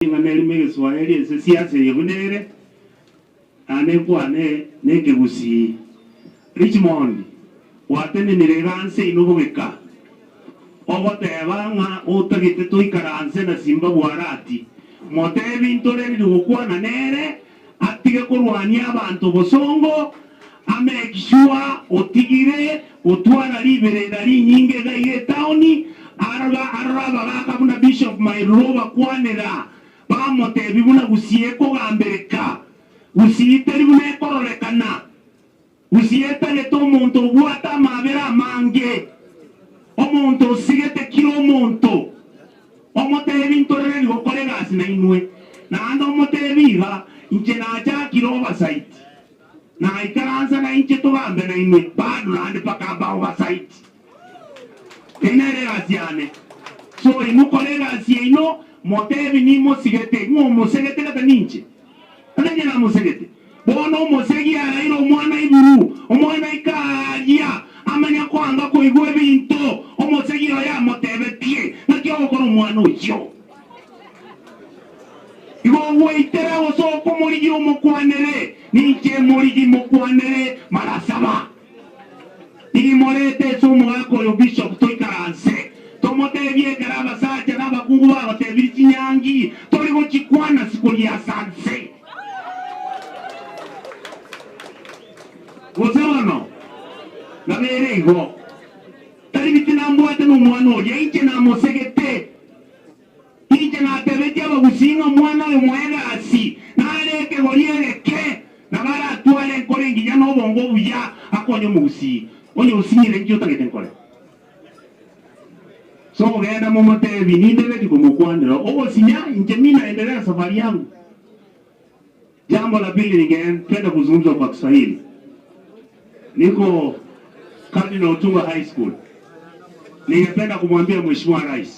Ring'ana erimo egeswaeri ase siasa eye buna ere, naende nkwane nekegusii. Richmond, gwatenenire iga nse inwe bogeka, ogoteba ng'a otagete toikaranse na Simba Bwarati. Motebi ntoreriri gokwana nere, atige korwania abanto bosongo, amake sure otigire gotwara riberera rinyinge iga iga etaoni, arora arore abagaka buna Bishop Mairura obakwanera, bamotebi buna Gusii ekogambereka, Gusii teri buna ekororekana. Gusii etagete omonto obwate amabera amange, omonto osigete kera omonto, omotebi ntorereri gokora egasi nainwe, naende omotebi iga, inche nachakire oversight, naikaransa nainche togambe nainwe bado naende mpaka mba oversight. Eyio nere egasi yane. So imokore egasi yaino, motebi nimosigete, ng'o omosegete gata ninche? Ata inche namosegete. Bono omosegi araire omwana iburu, omwana aika aaria, amanya koanga koigwa ebinto omosegi oye amotebetie, naki ogokora omwana oyio? Igo ogweitera gose okomorigia omokwanere, ninche morigi mokwanere mara saba. Nimorete ase omogaka oyo bishop toikaranse tomotebie ekero abasacha na abakungu bagotebirie chinyangi tori gochikwana sikoria ase Gose bono nabeire igo tari bitina mbwate nomwana oria inche namosegete. Inche natebetie abagusii ng'a omwana oyo moegasi nare ekegori egeke, nabo aratware enkoro engiya na obongo obuya akonye omogusii. Onye osinyire inki otagete nkore? So genda momotebie, ninde ready komokwanera. Ogosinya, inche mi naendelea safari yangu. Jambo la pili ningependa kuzungumza kwa Kiswahili. Niko Cardinal Otunga High School. Ningependa kumwambia Mheshimiwa Rais.